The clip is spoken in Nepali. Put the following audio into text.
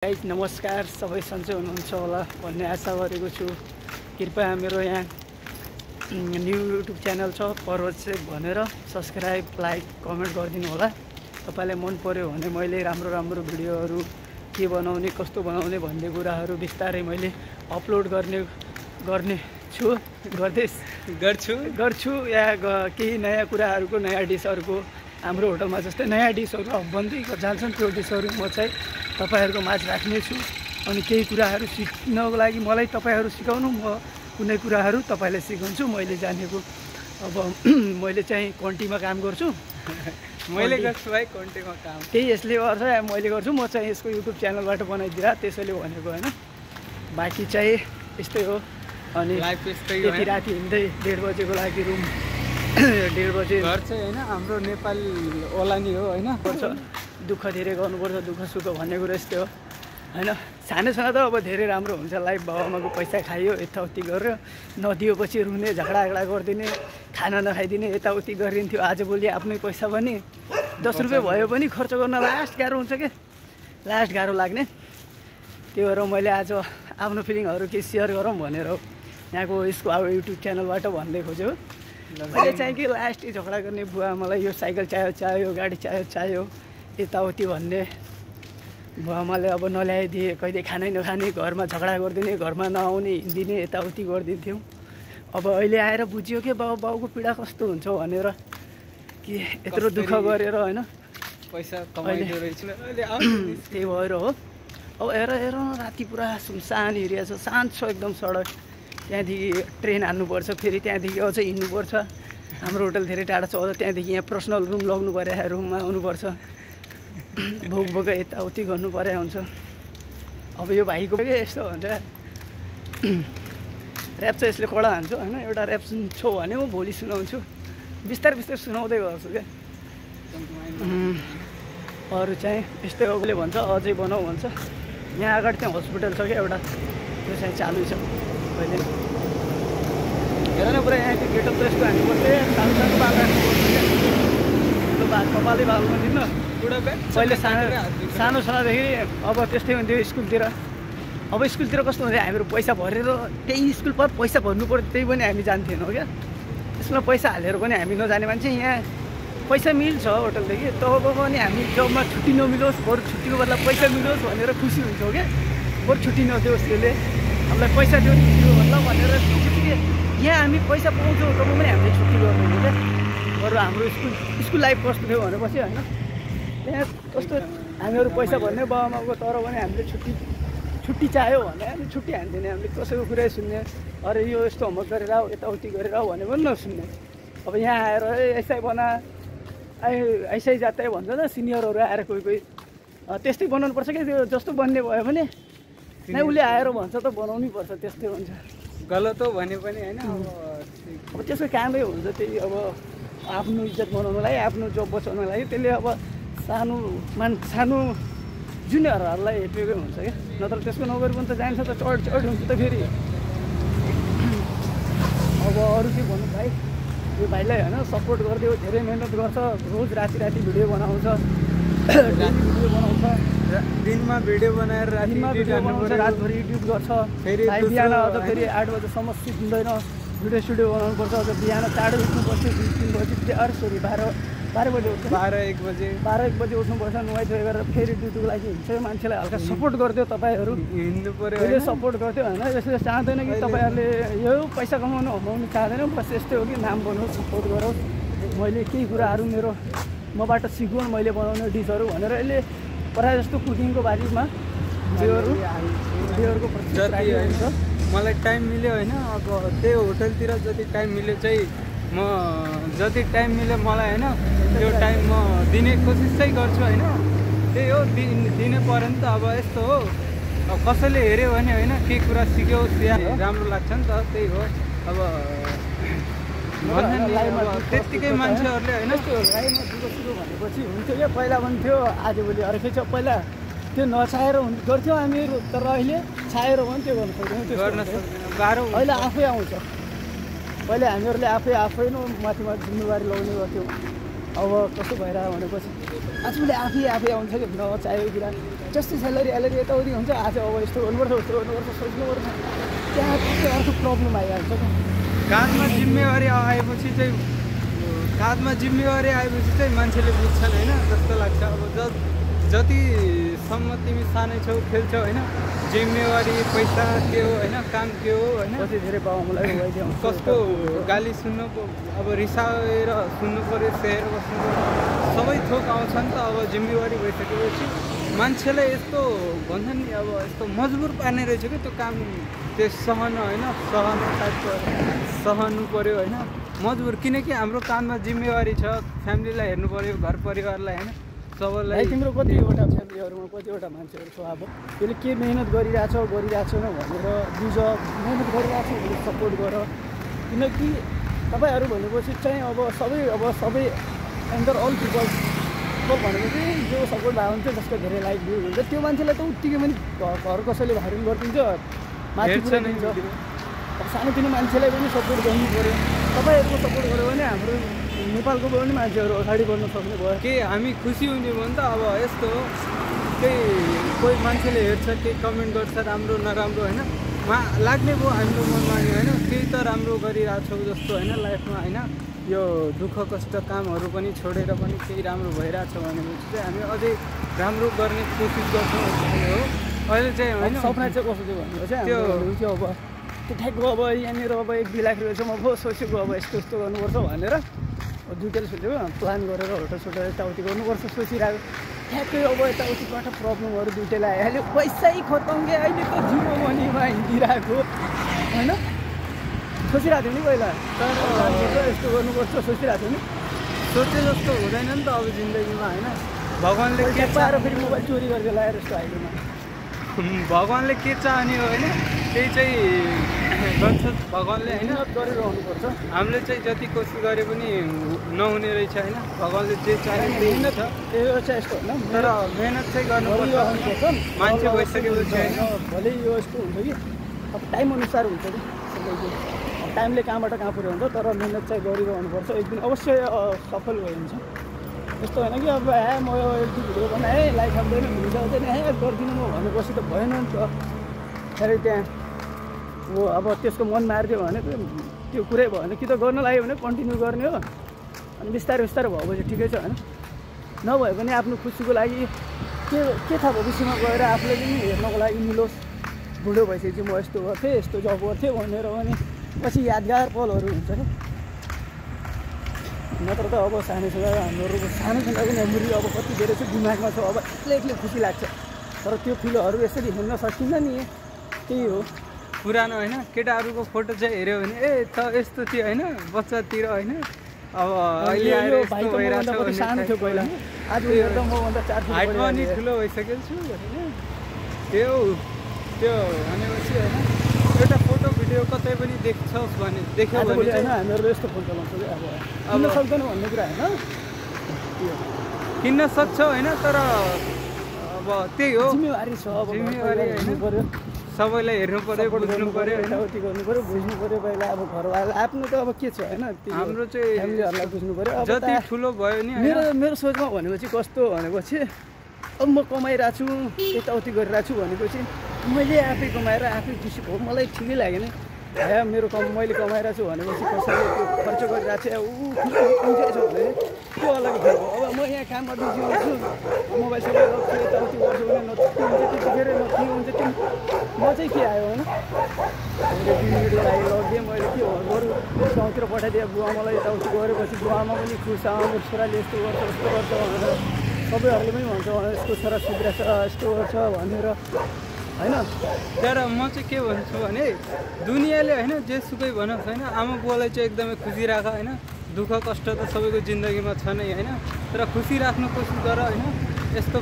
गाइज नमस्कार, सबै सन्चै हुनुहुन्छ होला भन्ने आशा गरेको छु। कृपया मेरो यहाँ न्यू युट्युब च्यानल छ पर्वत भनेर सब्सक्राइब, लाइक, कमेन्ट गरिदिनु होला। तपाईँलाई मन पर्यो भने मैले राम्रो भिडियोहरू के बनाउने, कस्तो बनाउने भन्ने कुराहरू बिस्तारै मैले अपलोड गर्छु या केही नयाँ कुराहरूको, नयाँ डिसहरूको हाम्रो होटलमा जस्तै नयाँ डिसहरू बन्दै जान्छन्। त्यो डिसहरू म चाहिँ तपाईहरुको माझ राख्नेछु। अनि केही कुराहरू सिक्नको लागि मलाई तपाईहरु सिकाउनु, म कुनै कुराहरू तपाईलाई सिकाउँछु। मैले जानेको अब मैले चाहिँ कन्टीमा काम गर्छु। मैले गर्छु भाइ कन्टीमा काम। त्यही यसले गर्छ मैले गर्छु। म चाहिँ यसको युट्युब च्यानलबाट बनाइदिरा त्यसैले भनेको हैन। बाकी चाहिँ यस्तै हो। अनि लाइफ यस्तै हो। यति राति हिँड्दै 1:30 बजेको लागि रुम 1:30 बजे घर चाहिँ हैन हाम्रो नेपाल ओलानी हो हैन। दुःख धेरै गर्नुपर्छ, दुःख सुख भन्ने कुरा यस्तै हो हैन। सानोसँग त अब धेरै राम्रो हुन्छ लाइफ। बाबाआमाको पैसा खाइयो, यताउति गरेर नदिएपछि रुने, झगडा गरिदिने, खाना नखाइदिने, यताउति गरिन्थ्यो। आजभोलि आफ्नै पैसा पनि 10 रुपियाँ भयो पनि खर्च गर्न लास्ट गाह्रो हुन्छ के, लास्ट गाह्रो लाग्ने। त्यो भएर मैले आज आफ्नो फिलिङहरू के सेयर गरौँ भनेर यहाँको यसको अब युट्युब च्यानलबाट भन्दै खोज्यो। मैले चाहिँ कि लास्ट झगडा गर्ने बुवा मलाई यो साइकल चाहियो, गाडी चाहियो यताउति भन्ने बुवाआमाले अब नल्याइदिए, कहिले खानै नखाने, घरमा झगडा गरिदिने, घरमा नआउने, हिँडिदिने, यताउति गरिदिन्थ्यौँ। अब अहिले आएर बुझियो कि बाउको पीडा कस्तो हुन्छ भनेर, कि यत्रो दुःख गरेर हैन पैसा कमाइदियो रहेछ त्यही भएर हो। अब हेर राति पुरा सुनसान एरिया छ, शान्त छ एकदम सडक। त्यहाँदेखि ट्रेन हान्नुपर्छ, फेरि त्यहाँदेखि अझ हिँड्नुपर्छ। हाम्रो होटल धेरै टाढा छ, अझ त्यहाँदेखि यहाँ पर्सनल रुम लग्नु पर्यो, रुममा आउनुपर्छ, भोक यताउति गर्नु पर्यो हुन्छ। अब यो भाइको यस्तो हुन्छ ऱ्याप चाहिँ यसले कडा हान्छ होइन। एउटा ऱ्याप सुन्छौ भने म भोलि सुनाउँछु, बिस्तारै सुनाउँदै गर्छु क्या। अरू चाहिँ यस्तै हो, उसले भन्छ अझै बनाऊ भन्छ। यहाँ अगाडि त्यहाँ हस्पिटल छ क्या एउटा, त्यो चाहिँ चालु छ अहिले। हेर न पुरा यहाँको गेटअप त यस्तो हान्नुपर्छ, सानो बाटो हान्नुपर्छ, कपालै बाल्नु दिन्न। पहिले सानो छँदाखेरि अब त्यस्तै हुन्थ्यो स्कुलतिर। अब स्कुलतिर कस्तो हुन्थ्यो, हामीहरू पैसा भरेर त्यही स्कुल पर पैसा भर्नु पऱ्यो, त्यही पनि हामी जान्थेनौँ क्या। त्यसमा पैसा हालेर पनि हामी नजाने मान्छे। यहाँ पैसा मिल्छ होटलदेखि, तब पनि हामी जबमा छुट्टी नमिलोस्, बरु छुट्टीको बदला पैसा मिलोस् भनेर खुसी हुन्छौँ क्या। बरु छुट्टी नदियोस्, त्यसले हामीलाई पैसा दियो होला भनेर छुट्टी। यहाँ हामी पैसा पाउँछौँ तब पनि हामीले छुट्टी गर्दैनौँ क्या। बरु हाम्रो स्कुल लाइफ कस्तो थियो भनेपछि होइन, त्यहाँ कस्तो हामीहरू पैसा भन्ने बाबाआमाको, तर पनि हामीले छुट्टी चाहियो भने हामी छुट्टी हान्दैन। हामीले कसैको कुरै सुन्ने, अरे यो यस्तो होमवर्क गरेर आऊ, यताउति गरेर आऊ भने पनि नसुन्ने। अब यहाँ आएर यसै बना, ऐसै जातै भन्छ त सिनियरहरू आएर कोही त्यस्तै बनाउनुपर्छ क्या। त्यो जस्तो बन्ने भयो भने नै उसले आएर भन्छ त बनाउनै पर्छ, त्यस्तै हुन्छ। गलत हो भने पनि होइन। अब त्यसको कामै हुन्छ त्यही। अब आफ्नो इज्जत बनाउनलाई, आफ्नो जब बचाउनको लागि त्यसले अब सानो जुनियरहरूलाई हेपेकै हुन्छ क्या। नत्र त्यसको नगरी पनि त जान्छ त, चढ हुन्छ त फेरि। अब अरू के भन्नु भाइ, यो भाइलाई होइन सपोर्ट गरिदियो, धेरै मेहनत गर्छ, रोज राति भिडियो बनाउँछ, भिडियो बनाउँछ, दिनमा भिडियो बनाएर रातभरि एडिट गर्छ। फेरि बिहान अझ फेरि 8 बजेसम्म सुत्दैन, भिडियो बनाउनुपर्छ। अझ बिहान चाँडो उठ्नुपर्छ, 2-3 बजी, अरे सरी 12 बजे उठ्छ, 12-1 बजे उठ्नुपर्छ। नुहाइधुवाइ गरेर फेरि ड्युटीको लागि हिँड्छ। मान्छेलाई हल्का सपोर्ट गरिदियो तपाईँहरू, हिँड्नु पऱ्यो, अहिले सपोर्ट गर्थ्यो होइन। यसले चाहँदैन कि तपाईँहरूले यो पैसा कमाउनु चाहँदैन, बस यस्तै हो कि नाम बनाओस्, सपोर्ट गरोस्। मैले केही कुराहरू मबाट सिकुन्, मैले बनाउने डिसहरू भनेर यसले प्रायः जस्तो कुकिङको बारेमा भिडियोहरूको हुन्छ। मलाई टाइम मिल्यो होइन। अब त्यही होटलतिर जति टाइम मिल्यो चाहिँ म जति टाइम मिल्यो मलाई होइन, त्यो टाइम म दिने कोसिस चाहिँ गर्छु होइन। त्यही हो, दिनै पऱ्यो नि त। अब यस्तो हो, अब कसैले हेऱ्यो भने होइन केही कुरा सिक्योस् या राम्रो लाग्छ नि त, त्यही हो। अब त्यत्तिकै मान्छेहरूले होइन लाइफमा दुःख सुरु भनेपछि हुन्थ्यो क्या। पहिला पनि थियो, आजभोलि अर्कै छ। पहिला त्यो नचाहेर गर्थ्यौँ हामीहरू, तर अहिले चाहेर पनि त्यो गर्न गाह्रो। अहिले आफै आउँछ। पहिले हामीहरूले आफै नै माथि जिम्मेवारी लगाउने गर्थ्यौँ। अब कस्तो भइरह्यो भनेपछि आजभोलि आफै आउँछ कि नचाहेको कुरा। जस्तो स्यालेरी यताउति हुन्छ आज अब यस्तो गर्नुपर्छ उस्तो गर्नुपर्छ सोच्नुपर्छ त्यहाँ चाहिँ अर्को प्रब्लम आइहाल्छ क्या काँधमा जिम्मेवारी आएपछि चाहिँ मान्छेले बुझ्छन् होइन जस्तो लाग्छ अब जतिसम्म तिमी सानै छौ खेल्छौ होइन जिम्मेवारी पैसा के हो होइन काम के हो होइन पछि धेरै बाबुआमालाई कसको गाली सुन्नु अब रिसाएर सुन्नु पऱ्यो सेहेर बस्नु पऱ्यो सबै थोक आउँछ नि त अब जिम्मेवारी भइसकेपछि मान्छेलाई यस्तो भन्छ नि अब यस्तो मजबुर पार्ने रहेछ कि त्यो काम त्यो सहनु पऱ्यो होइन मजबुर किनकि हाम्रो काममा जिम्मेवारी छ फ्यामिलीलाई हेर्नु पऱ्यो घर परिवारलाई होइन सबैलाई तिम्रो कतिवटा फ्यामिलीहरूमा कतिवटा मान्छेहरू छ अब त्यसले के मेहनत गरिरहेछ न भनेर बुझ मेहनत गरिरहेछ भने सपोर्ट गर किनकि तपाईँहरू भनेपछि चाहिँ अब सबै एन्डर अल पिपल भनेपछि जो सपोर्ट भएको हुन्छ जसको धेरै लाइक भ्यू हुन्छ त्यो मान्छेलाई त उत्तिकै पनि घर कसैले भाइरल गरिदिन्छ माथि पुऱ्याइदिन्छ सानोतिनो मान्छेलाई पनि सपोर्ट गर्नु पऱ्यो तपाईँहरूको सपोर्ट गऱ्यो भने हाम्रो नेपालको पनि मान्छेहरू अगाडि बढ्न सक्ने भयो के हामी खुसी हुने भयो नि त अब यस्तो केही कोही मान्छेले हेर्छ केही कमेन्ट गर्छ राम्रो नराम्रो होइन लाग्ने भयो हाम्रो मनमा होइन केही त राम्रो गरिरहेछौँ जस्तो होइन लाइफमा होइन यो दुःख कष्ट कामहरू पनि छोडेर पनि केही राम्रो भइरहेछ भनेपछि चाहिँ हामी अझै राम्रो गर्ने कोसिस गर्छौँ हो अहिले चाहिँ होइन सपना चाहिँ कसो थियो भनेको चाहिँ त्यो अब त्यो ठ्याक्क अब यहाँनिर अब 1-2 लाख रहेछ म सोचेको अब यस्तो गर्नुपर्छ भनेर दुईवटाले सोचेको प्लान गरेर होटल यताउति गर्नुपर्छ सोचिरहेको ठ्याक्कै अब यताउतिबाट प्रब्लमहरू दुईवटाले आइहाल्यो पैसै खतम कि अहिले त जिरो मनीमा हिँडिरहेको होइन सोचिरहेको थियो नि पहिला तर यस्तो गर्नुपर्छ सोचिरहेको थियो नि सोचे जस्तो हुँदैन नि त अब जिन्दगीमा होइन भगवान्ले के पाएर फेरि मोबाइल चोरी गरेर लगाएर यस्तो आइदिएमा भगवान्ले के चाहने हो होइन त्यही चाहिँ गर्छ भगवान्ले होइन गरिरहनुपर्छ हामीले चाहिँ जति कोसिस गरे पनि नहुने रहेछ होइन भगवान्ले जे चाहे त्यही छ त्यो चाहिँ यस्तो होइन तर मेहनत चाहिँ गर्नुपर्छ मान्छे भइसकेपछि होइन भोलि यो यस्तो हुन्छ कि अब टाइम अनुसार हुन्छ कि टाइमले कहाँबाट कहाँ पुऱ्याउँछ तर मेहनत चाहिँ गरिरहनुपर्छ एक दिन अवश्य सफल हुन्छ यस्तो होइन कि अब म यो भिडियो बनाएँ लाइक आउँदैन भ्युज आउँदैन गरिदिनु म भनेपछि त भएन नि त फेरि त्यहाँ हो अब त्यसको मन मारिदियो भने त्यो कुरै भएन कि त गर्न लाग्यो भने कन्टिन्यू गर्ने हो अनि बिस्तारै भएपछि ठिकै छ होइन नभए पनि आफ्नो खुसीको लागि के थाहा भविष्यमा गएर आफूले पनि हेर्नको लागि मिलोस् बुढो भइसकेपछि म यस्तो गर्थेँ यस्तो जब गर्थेँ भनेर भने पछि यादगार पलहरू हुन्छ क्या नत्र त अब हाम्रो सानोसँगको मेमोरी अब कति धेरै चाहिँ दिमागमा छ अब एक्लै खुसी लाग्छ तर त्यो फिलहरू यसरी हेर्न सकिन्न नि त्यही हो पुरानो होइन केटाहरूको फोटो चाहिँ हेऱ्यो भने त यस्तो थियो होइन बच्चातिर होइन अब अहिले आएर सानो थियो पहिला आज हेर्दा मभन्दा 4 फुट हाइटमा नि ठुलो भइसकेको छु होइन त्यो भनेपछि होइन एउटा फोटो भिडियो कतै पनि देख्छस् भने देख्यो भने होइन हामीहरू यस्तो फोन चलाउँछ कि अब सक्दैन भन्ने कुरा होइन किन्न सक्छौ होइन तर अब त्यही हो जिम्मेवारी छ अब जिम्मेवारी हेर्नु पर्यो सबैलाई हेर्नु पर्यो बुझ्नु पर्यो यताउति गर्नु पर्यो बुझ्नु पर्यो पहिला अब घरवाला आफ्नो त अब के छ होइन हाम्रो चाहिँ फ्यामिलीहरूलाई बुझ्नु पर्यो जति ठुलो भयो नि मेरो सोचमा भनेपछि कस्तो भनेपछि अब म कमाइरहेको छु यताउति गरिरहेको छु भनेपछि मैले आफै कमाएर आफै खुसी भयो मलाई ठिकै लाग्यो नि मैले कमाइरहेको छु भनेपछि कसैले त्यो खर्च गरिरहेको छ खुसी छ भने त्यो अलग खालको अब म यहाँ काममा बिजी हुन्छु मोबाइल सबै राख्छु यताउति गर्छु भने नति हुन्छ त्यतिखेर नति हुन्छ त्यो म चाहिँ के आयो होइन मैले 2 मिनट लागि लगिदिएँ मैले के गरौँ गाउँतिर पठाइदिएँ बुवा मलाई यताउति गरेपछि बुवामा पनि खुस मेरो छोराले यस्तो गर्छ भनेर सबैहरूले पनि भन्छ यस्तो छोरा सुध्रा छ यस्तो गर्छ भनेर होइन तर म चाहिँ के भन्छु भने दुनियाँले होइन जेसुकै भनोस् होइन आमा बुवालाई चाहिँ एकदमै खुसी राख होइन दुःख कष्ट त सबैको जिन्दगीमा छ नै होइन तर खुसी राख्नु कोसिस गर होइन यस्तो